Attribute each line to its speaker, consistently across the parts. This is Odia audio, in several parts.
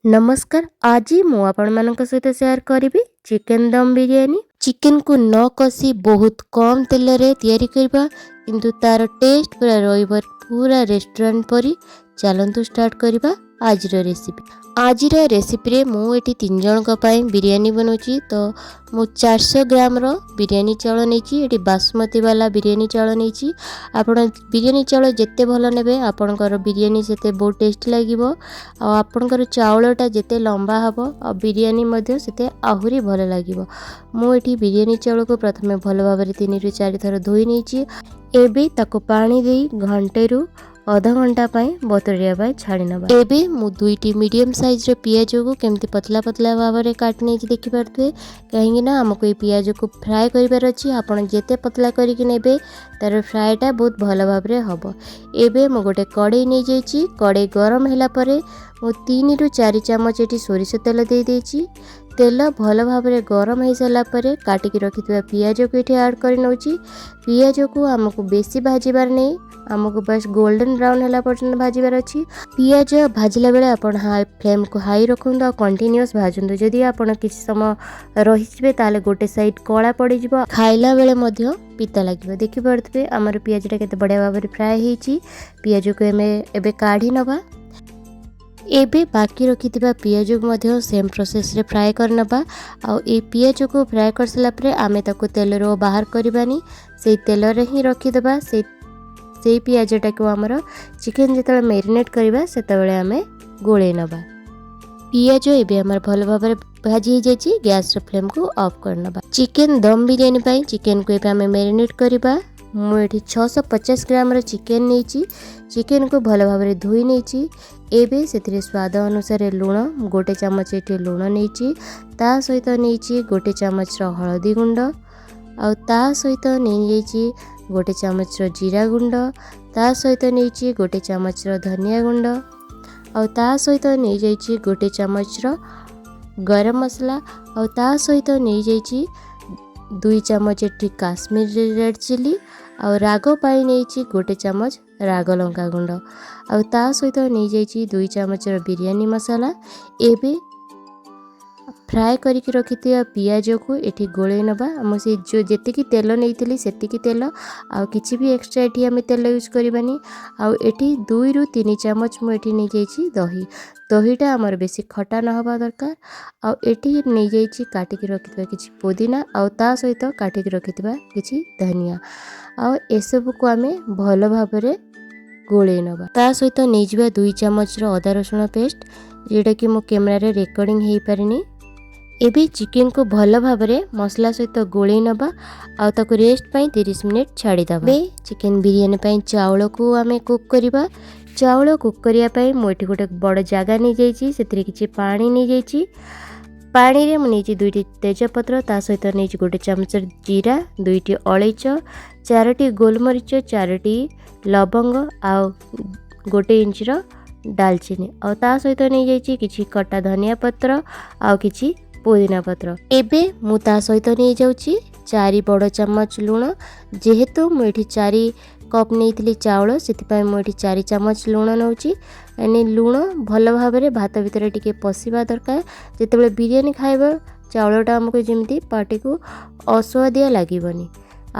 Speaker 1: ନମସ୍କାର, ଆଜି ମୁଁ ଆପଣମାନଙ୍କ ସହିତ ସେୟାର କରିବି ଚିକେନ୍ ଦମ୍ ବିରିୟାନୀ। ଚିକେନକୁ ନ କଷି ବହୁତ କମ୍ ତେଲରେ ତିଆରି କରିବା, କିନ୍ତୁ ତାର ଟେଷ୍ଟ ପୁରା ରହିବ ପୁରା ରେଷ୍ଟୁରାଣ୍ଟ ପରି। ଚାଲନ୍ତୁ ଷ୍ଟାର୍ଟ କରିବା ଆଜିର ରେସିପି। ଆଜିର ରେସିପିରେ ମୁଁ ଏଠି ତିନି ଜଣଙ୍କ ପାଇଁ ବିରିୟାନୀ ବନାଉଛି, ତ ମୁଁ 400 ଗ୍ରାମର ବିରିୟାନୀ ଚାଉଳ ନେଇଛି। ଏଠି ବାସୁମତୀ ବାଲା ବିରିୟାନୀ ଚାଉଳ ନେଇଛି। ଆପଣ ବିରିୟାନୀ ଚାଉଳ ଯେତେ ଭଲ ନେବେ, ଆପଣଙ୍କର ବିରିୟାନୀ ସେତେ ବହୁତ ଟେଷ୍ଟି ଲାଗିବ। ଆଉ ଆପଣଙ୍କର ଚାଉଳଟା ଯେତେ ଲମ୍ବା ହେବ, ଆଉ ବିରିୟାନୀ ମଧ୍ୟ ସେତେ ଆହୁରି ଭଲ ଲାଗିବ। ମୁଁ ଏଠି ବିରିୟାନୀ ଚାଉଳକୁ ପ୍ରଥମେ ଭଲ ଭାବରେ ତିନିରୁ ଚାରି ଥର ଧୋଇ ନେଇଛି। ଏବେ ତାକୁ ପାଣି ଦେଇ ଘଣ୍ଟେରୁ ଅଧଘଣ୍ଟା ପାଇଁ ବତୁରିବା ପାଇଁ ଛାଡ଼ି ନେବା। ଏବେ ମୁଁ ଦୁଇଟି ମିଡ଼ିୟମ୍ ସାଇଜ୍ର ପିଆଜକୁ କେମିତି ପତଲା ପତଲା ଭାବରେ କାଟି ନେଇକି ଦେଖିପାରୁଥିବେ, କାହିଁକି ନା ଆମକୁ ଏଇ ପିଆଜକୁ ଫ୍ରାଏ କରିବାର ଅଛି। ଆପଣ ଯେତେ ପତଲା କରିକି ନେବେ, ତାର ଫ୍ରାଏଟା ବହୁତ ଭଲ ଭାବରେ ହେବ। ଏବେ ମୁଁ ଗୋଟେ କଡ଼େଇ ନେଇଯାଇଛି। କଡ଼େଇ ଗରମ ହେଲା ପରେ ମୁଁ 3ରୁ 4 ଚାମଚ ଏଠି ସୋରିଷ ତେଲ ଦେଇଦେଇଛି। ତେଲ ଭଲ ଭାବରେ ଗରମ ହେଇସାରିଲା ପରେ କାଟିକି ରଖିଥିବା ପିଆଜକୁ ଏଠି ଆଡ଼୍ କରି ନେଉଛି। ପିଆଜକୁ ଆମକୁ ବେଶୀ ଭାଜିବାର ନାହିଁ, ଆମକୁ ବାସ୍ ଗୋଲ୍ଡେନ୍ ବ୍ରାଉନ୍ ହେଲା ପର୍ଯ୍ୟନ୍ତ ଭାଜିବାର ଅଛି। ପିଆଜ ଭାଜିଲା ବେଳେ ଆପଣ ହାଇ ଫ୍ଲେମ୍କୁ ହାଇ ରଖନ୍ତୁ ଆଉ କଣ୍ଟିନ୍ୟୁଅସ୍ ଭାଜନ୍ତୁ। ଯଦି ଆପଣ କିଛି ସମୟ ରହିଯିବେ, ତାହେଲେ ଗୋଟେ ସାଇଡ଼୍ କଳା ପଡ଼ିଯିବ, ଖାଇଲା ବେଳେ ମଧ୍ୟ ପିତା ଲାଗିବ। ଦେଖିପାରୁଥିବେ, ଆମର ପିଆଜଟା କେତେ ବଢ଼ିଆ ଭାବରେ ଫ୍ରାଏ ହେଇଛି। ପିଆଜକୁ ଆମେ ଏବେ କାଢ଼ି ନେବା। ଏବେ ବାକି ରଖିଥିବା ପିଆଜକୁ ମଧ୍ୟ ସେମ୍ ପ୍ରୋସେସ୍ରେ ଫ୍ରାଏ କରିନେବା। ଆଉ ଏଇ ପିଆଜକୁ ଫ୍ରାଏ କରିସାରିଲା ପରେ ଆମେ ତାକୁ ତେଲରୁ ବାହାର କରିବାନି, ସେଇ ତେଲରେ ହିଁ ରଖିଦେବା। ସେଇ ପିଆଜଟାକୁ ଆମର ଚିକେନ୍ ଯେତେବେଳେ ମ୍ୟାରିନେଟ୍ କରିବା, ସେତେବେଳେ ଆମେ ଗୋଳେଇ ନେବା। ପିଆଜ ଏବେ ଆମର ଭଲ ଭାବରେ ଭାଜି ହେଇଯାଇଛି। ଗ୍ୟାସ୍ର ଫ୍ଲେମ୍କୁ ଅଫ୍ କରିନେବା। ଚିକେନ୍ ଦମ୍ ବିରିୟାନୀ ପାଇଁ ଚିକେନ୍କୁ ଏବେ ଆମେ ମ୍ୟାରିନେଟ୍ କରିବା। ମୁଁ ଏଠି 650 ଗ୍ରାମର ଚିକେନ୍ ନେଇଛି। ଚିକେନ୍କୁ ଭଲ ଭାବରେ ଧୋଇ ନେଇଛି। ଏବେ ସେଥିରେ ସ୍ୱାଦ ଅନୁସାରେ ଲୁଣ, ଗୋଟେ ଚାମଚ ଏଠି ଲୁଣ ନେଇଛି। ତା ସହିତ ନେଇଛି ଗୋଟେ ଚାମଚର ହଳଦୀ ଗୁଣ୍ଡ, ଆଉ ତା ସହିତ ନେଇଯାଇଛି ଗୋଟେ ଚାମଚର ଜିରା ଗୁଣ୍ଡ, ତା ସହିତ ନେଇଛି ଗୋଟେ ଚାମଚର ଧନିଆ ଗୁଣ୍ଡ, ଆଉ ତା ସହିତ ନେଇଯାଇଛି ଗୋଟେ ଚାମଚର ଗରମ ମସଲା, ଆଉ ତା ସହିତ ନେଇଯାଇଛି 2 ଚାମଚ ଏଠି କାଶ୍ମୀର ରେଡ଼୍ ଚିଲି, ଆଉ ରାଗ ପାଇଁ ନେଇଛି ଗୋଟେ ଚାମଚ ରାଗ ଲଙ୍କା ଗୁଣ୍ଡ, ଆଉ ତା ସହିତ ନେଇଯାଇଛି 2 ଚାମଚର ବିରିୟାନୀ ମସଲା। ଏବେ ଫ୍ରାଏ କରିକି ରଖିଥିବା ପିଆଜକୁ ଏଠି ଗୋଳେଇ ନେବା। ଆମ ସେଇ ଯେଉଁ ଯେତିକି ତେଲ ନେଇଥିଲି, ସେତିକି ତେଲ, ଆଉ କିଛି ବି ଏକ୍ସଟ୍ରା ଏଠି ଆମେ ତେଲ ୟୁଜ୍ କରିବାନି। ଆଉ ଏଠି 2ରୁ 3 ଚାମଚ ମୁଁ ଏଠି ନେଇଯାଇଛି ଦହି। ଦହିଟା ଆମର ବେଶୀ ଖଟା ନ ହେବା ଦରକାର। ଆଉ ଏଠି ନେଇଯାଇଛି କାଟିକି ରଖିଥିବା କିଛି ପୋଦିନା, ଆଉ ତା ସହିତ କାଟିକି ରଖିଥିବା କିଛି ଧନିଆ, ଆଉ ଏସବୁକୁ ଆମେ ଭଲ ଭାବରେ ଗୋଳେଇ ନେବା। ତା ସହିତ ନେଇଯିବା 2 ଚାମଚର ଅଦା ରସୁଣ ପେଷ୍ଟ, ଯେଉଁଟାକି ମୋ କ୍ୟାମେରାରେ ରେକର୍ଡ଼ିଂ ହେଇପାରିନି। ଏବେ ଚିକେନକୁ ଭଲ ଭାବରେ ମସଲା ସହିତ ଗୋଳେଇ ନେବା ଆଉ ତାକୁ ରେଷ୍ଟ ପାଇଁ 30 ମିନିଟ୍ ଛାଡ଼ିଦେବା। ଏବେ ଚିକେନ ବିରିୟାନୀ ପାଇଁ ଚାଉଳକୁ ଆମେ କୁକ୍ କରିବା। ଚାଉଳ କୁକ୍ କରିବା ପାଇଁ ମୁଁ ଏଠି ଗୋଟେ ବଡ଼ ଜାଗା ନେଇଯାଇଛି। ସେଥିରେ କିଛି ପାଣି ନେଇଯାଇଛି। ପାଣିରେ ମୁଁ ନେଇଛି ଦୁଇଟି ତେଜପତ୍ର, ତା ସହିତ ନେଇଛି ଗୋଟେ ଚାମଚ ଜିରା, ଦୁଇଟି ଅଳେଇଚ, ଚାରୋଟି ଗୋଲମରିଚ, ଚାରୋଟି ଲବଙ୍ଗ ଆଉ ଗୋଟେ ଇଞ୍ଚର ଡାଲଚିନି, ଆଉ ତା ସହିତ ନେଇଯାଇଛି କିଛି କଟା ଧନିଆ ପତ୍ର ଆଉ କିଛି ପୁଦିନା ପତ୍ର। ଏବେ ମୁଁ ତା ସହିତ ନେଇଯାଉଛି 4 ବଡ଼ ଚାମଚ ଲୁଣ। ଯେହେତୁ ମୁଁ ଏଠି 4 କପ୍ ନେଇଥିଲି ଚାଉଳ, ସେଥିପାଇଁ ମୁଁ ଏଠି 4 ଚାମଚ ଲୁଣ ନେଉଛି। ମାନେ ଲୁଣ ଭଲ ଭାବରେ ଭାତ ଭିତରେ ଟିକେ ପଶିବା ଦରକାର। ଯେତେବେଳେ ବିରିୟାନୀ ଖାଇବା, ଚାଉଳଟା ଆମକୁ ଯେମିତି ପାଟିକୁ ଅସୁଆଦିଆ ଲାଗିବନି।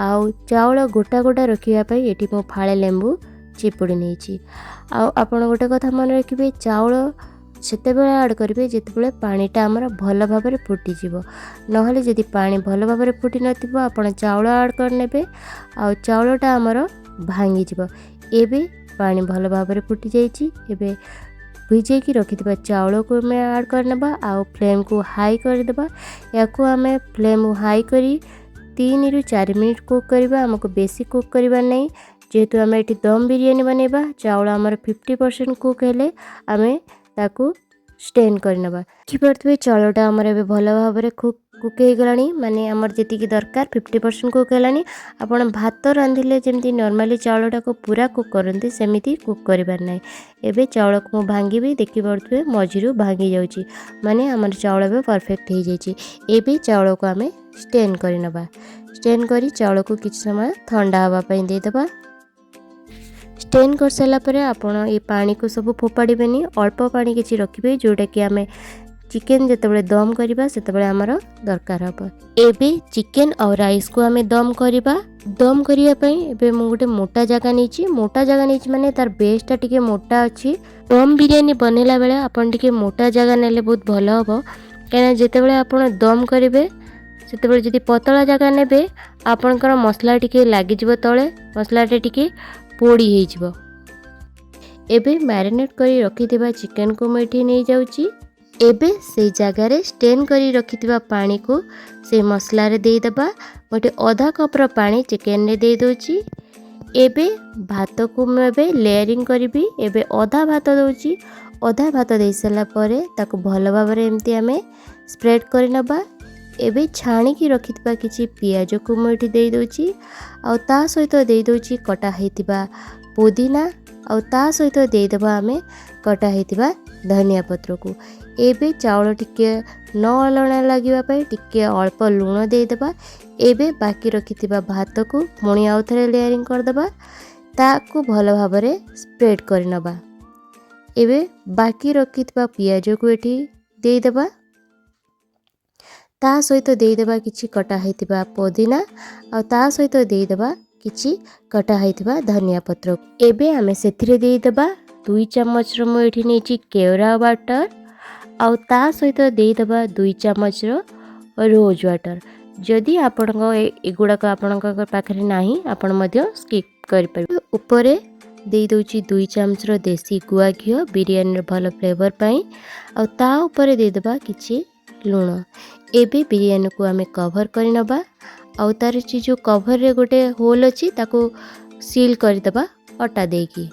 Speaker 1: ଆଉ ଚାଉଳ ଗୋଟା ଗୋଟା ରଖିବା ପାଇଁ ଏଠି ମୁଁ ଫାଳେ ଲେମ୍ବୁ ଚିପୁଡ଼ି ନେଇଛି। ଆଉ ଆପଣ ଗୋଟେ କଥା ମନେ ରଖିବେ, ଚାଉଳ ସେତେବେଳେ ଆଡ଼୍ କରିବେ ଯେତେବେଳେ ପାଣିଟା ଆମର ଭଲ ଭାବରେ ଫୁଟିଯିବ। ନହେଲେ ଯଦି ପାଣି ଭଲ ଭାବରେ ଫୁଟି ନଥିବ, ଆପଣ ଚାଉଳ ଆଡ଼୍ କରିନେବେ ଆଉ ଚାଉଳଟା ଆମର ଭାଙ୍ଗିଯିବ। ଏବେ ପାଣି ଭଲ ଭାବରେ ଫୁଟିଯାଇଛି। ଏବେ ଭିଜେଇକି ରଖିଥିବା ଚାଉଳକୁ ଆମେ ଆଡ଼୍ କରିନେବା ଆଉ ଫ୍ଲେମ୍କୁ ହାଇ କରିଦେବା। ୟାକୁ ଆମେ ଫ୍ଲେମ୍ ହାଇ କରି 3ରୁ 4 ମିନିଟ୍ କୁକ୍ କରିବା। ଆମକୁ ବେଶୀ କୁକ୍ କରିବାର ନାହିଁ, ଯେହେତୁ ଆମେ ଏଠି ଦମ୍ ବିରିୟାନୀ ବନେଇବା। ଚାଉଳ ଆମର 50% କୁକ୍ ହେଲେ ଆମେ ତାକୁ ଷ୍ଟେନ୍ କରିନେବା। ଦେଖିପାରୁଥିବେ, ଚାଉଳଟା ଆମର ଏବେ ଭଲ ଭାବରେ କୁକ୍ ହେଇଗଲାଣି। ମାନେ ଆମର ଯେତିକି ଦରକାର, 50% କୁକ୍ ହେଲାଣି। ଆପଣ ଭାତ ରାନ୍ଧିଲେ ଯେମିତି ନର୍ମାଲି ଚାଉଳଟାକୁ ପୁରା କୁକ୍ କରନ୍ତି, ସେମିତି କୁକ୍ କରିବାର ନାହିଁ। ଏବେ ଚାଉଳକୁ ମୁଁ ଭାଙ୍ଗିବି, ଦେଖିପାରୁଥିବେ, ମଝିରୁ ଭାଙ୍ଗି ଯାଉଛି। ମାନେ ଆମର ଚାଉଳ ଏବେ ପରଫେକ୍ଟ ହେଇଯାଇଛି। ଏବେ ଚାଉଳକୁ ଆମେ ଷ୍ଟେନ୍ କରିନେବା। ଷ୍ଟେନ୍ କରି ଚାଉଳକୁ କିଛି ସମୟ ଥଣ୍ଡା ହେବା ପାଇଁ ଦେଇଦେବା। ଷ୍ଟେନ୍ କରିସାରିଲା ପରେ ଆପଣ ଏ ପାଣିକୁ ସବୁ ଫୋପାଡ଼ିବେନି, ଅଳ୍ପ ପାଣି କିଛି ରଖିବେ, ଯେଉଁଟାକି ଆମେ ଚିକେନ୍ ଯେତେବେଳେ ଦମ୍ କରିବା ସେତେବେଳେ ଆମର ଦରକାର ହେବ। ଏବେ ଚିକେନ୍ ଆଉ ରାଇସ୍କୁ ଆମେ ଦମ୍ କରିବା। ଦମ୍ କରିବା ପାଇଁ ଏବେ ମୁଁ ଗୋଟେ ମୋଟା ଜାଗା ନେଇଛି। ମୋଟା ଜାଗା ନେଇଛି ମାନେ ତାର ବେସ୍ଟା ଟିକେ ମୋଟା ଅଛି। ଦମ୍ ବିରିୟାନୀ ବନେଇଲା ବେଳେ ଆପଣ ଟିକେ ମୋଟା ଜାଗା ନେଲେ ବହୁତ ଭଲ ହେବ, କାହିଁକିନା ଯେତେବେଳେ ଆପଣ ଦମ୍ କରିବେ ସେତେବେଳେ ଯଦି ପତଳା ଜାଗା ନେବେ, ଆପଣଙ୍କର ମସଲା ଟିକେ ଲାଗିଯିବ ତଳେ, ମସଲାଟା ଟିକେ ପୋଡ଼ି ହେଇଯିବ। ଏବେ ମ୍ୟାରିନେଟ୍ କରି ରଖିଥିବା ଚିକେନ୍କୁ ମୁଁ ଏଠି ନେଇଯାଉଛି। ଏବେ ସେଇ ଜାଗାରେ ଷ୍ଟେନ୍ କରି ରଖିଥିବା ପାଣିକୁ ସେଇ ମସଲାରେ ଦେଇଦେବା। ମୁଁ ଏଠି ଅଧା କପ୍ର ପାଣି ଚିକେନ୍ରେ ଦେଇଦେଉଛି। ଏବେ ଭାତକୁ ମୁଁ ଏବେ ଲେୟରିଂ କରିବି। ଏବେ ଅଧା ଭାତ ଦେଉଛି। ଅଧା ଭାତ ଦେଇସାରିଲା ପରେ ତାକୁ ଭଲ ଭାବରେ ଏମିତି ଆମେ ସ୍ପ୍ରେଡ଼୍ କରିନେବା। ଏବେ ଛାଣିକି ରଖିଥିବା କିଛି ପିଆଜକୁ ମୁଁ ଏଠି ଦେଇଦେଉଛି, ଆଉ ତା ସହିତ ଦେଇଦେଉଛି କଟା ହେଇଥିବା ପୁଦିନା, ଆଉ ତା ସହିତ ଦେଇଦେବା ଆମେ କଟା ହେଇଥିବା ଧନିଆ ପତ୍ରକୁ। ଏବେ ଚାଉଳ ଟିକେ ନ ଅଲଣା ଲାଗିବା ପାଇଁ ଟିକେ ଅଳ୍ପ ଲୁଣ ଦେଇଦେବା। ଏବେ ବାକି ରଖିଥିବା ଭାତକୁ ପୁଣି ଆଉ ଥରେ ଲେୟରିଂ କରିଦେବା, ତାକୁ ଭଲ ଭାବରେ ସ୍ପ୍ରେଡ଼୍ କରିନେବା। ଏବେ ବାକି ରଖିଥିବା ପିଆଜକୁ ଏଠି ଦେଇଦେବା, ତା ସହିତ ଦେଇଦେବା କିଛି କଟା ହେଇଥିବା ପୋଦିନା, ଆଉ ତା ସହିତ ଦେଇଦେବା କିଛି କଟା ହେଇଥିବା ଧନିଆ ପତ୍ର। ଏବେ ଆମେ ସେଥିରେ ଦେଇଦେବା 2 ଚାମଚର, ମୁଁ ଏଠି ନେଇଛି କେୱରା ୱାଟର୍, ଆଉ ତା ସହିତ ଦେଇଦେବା 2 ଚାମଚର ରୋଜ୍ ୱାଟର୍। ଯଦି ଆପଣଙ୍କ ଏଗୁଡ଼ାକ ଆପଣଙ୍କ ପାଖରେ ନାହିଁ, ଆପଣ ମଧ୍ୟ ସ୍କିପ୍ କରିପାରିବେ। ଉପରେ ଦେଇଦେଉଛି 2 ଚାମଚର ଦେଶୀ ଗୁଆ ଘିଅ ବିରିୟାନୀର ଭଲ ଫ୍ଲେଭର୍ ପାଇଁ, ଆଉ ତା ଉପରେ ଦେଇଦେବା କିଛି ଲୁଣ। ଏବେ ବିରିୟାନୀକୁ ଆମେ କଭର୍ କରିନେବା, ଆଉ ତାର ସେ ଯେଉଁ କଭର୍ରେ ଗୋଟେ ହୋଲ୍ ଅଛି, ତାକୁ ସିଲ୍ କରିଦେବା ଅଟା ଦେଇକି।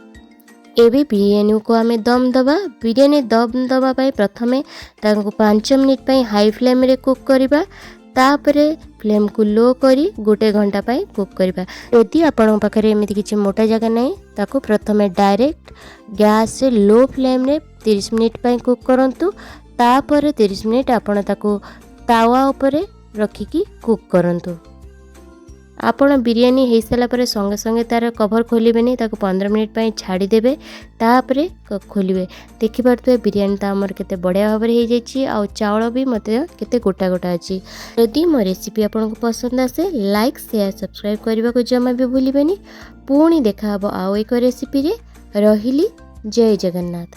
Speaker 1: ଏବେ ବିରିୟାନୀକୁ ଆମେ ଦମ୍ ଦେବା। ବିରିୟାନୀ ଦମ୍ ଦେବା ପାଇଁ ପ୍ରଥମେ ତାଙ୍କୁ 5 ମିନିଟ୍ ପାଇଁ ହାଇ ଫ୍ଲେମ୍ରେ କୁକ୍ କରିବା, ତାପରେ ଫ୍ଲେମ୍କୁ ଲୋ କରି ଗୋଟେ ଘଣ୍ଟା ପାଇଁ କୁକ୍ କରିବା। ଯଦି ଆପଣଙ୍କ ପାଖରେ ଏମିତି କିଛି ମୋଟା ଜାଗା ନାହିଁ, ତାକୁ ପ୍ରଥମେ ଡାଇରେକ୍ଟ ଗ୍ୟାସ୍ରେ ଲୋ ଫ୍ଲେମ୍ରେ 30 ମିନିଟ୍ ପାଇଁ କୁକ୍ କରନ୍ତୁ। ତାପରେ 30 ମିନିଟ୍ ଆପଣ ତାକୁ ତାୱା ଉପରେ ରଖିକି କୁକ୍ କରନ୍ତୁ। ଆପଣ ବିରିୟାନୀ ହେଇସାରିଲା ପରେ ସଙ୍ଗେ ସଙ୍ଗେ ତା'ର କଭର୍ ଖୋଲିବେନି, ତାକୁ 15 ମିନିଟ୍ ପାଇଁ ଛାଡ଼ିଦେବେ, ତାପରେ ଖୋଲିବେ। ଦେଖିପାରୁଥିବେ, ବିରିୟାନୀ ତ ଆମର କେତେ ବଢ଼ିଆ ଭାବରେ ହେଇଯାଇଛି, ଆଉ ଚାଉଳ ବି ମଧ୍ୟ କେତେ ଗୋଟା ଗୋଟା ଅଛି। ଯଦି ମୋ ରେସିପି ଆପଣଙ୍କୁ ପସନ୍ଦ ଆସେ, ଲାଇକ୍, ସେୟାର, ସବସ୍କ୍ରାଇବ୍ କରିବାକୁ ଜମା ବି ଭୁଲିବେନି। ପୁଣି ଦେଖାହେବ ଆଉ ଏକ ରେସିପିରେ। ରହିଲି, ଜୟ ଜଗନ୍ନାଥ।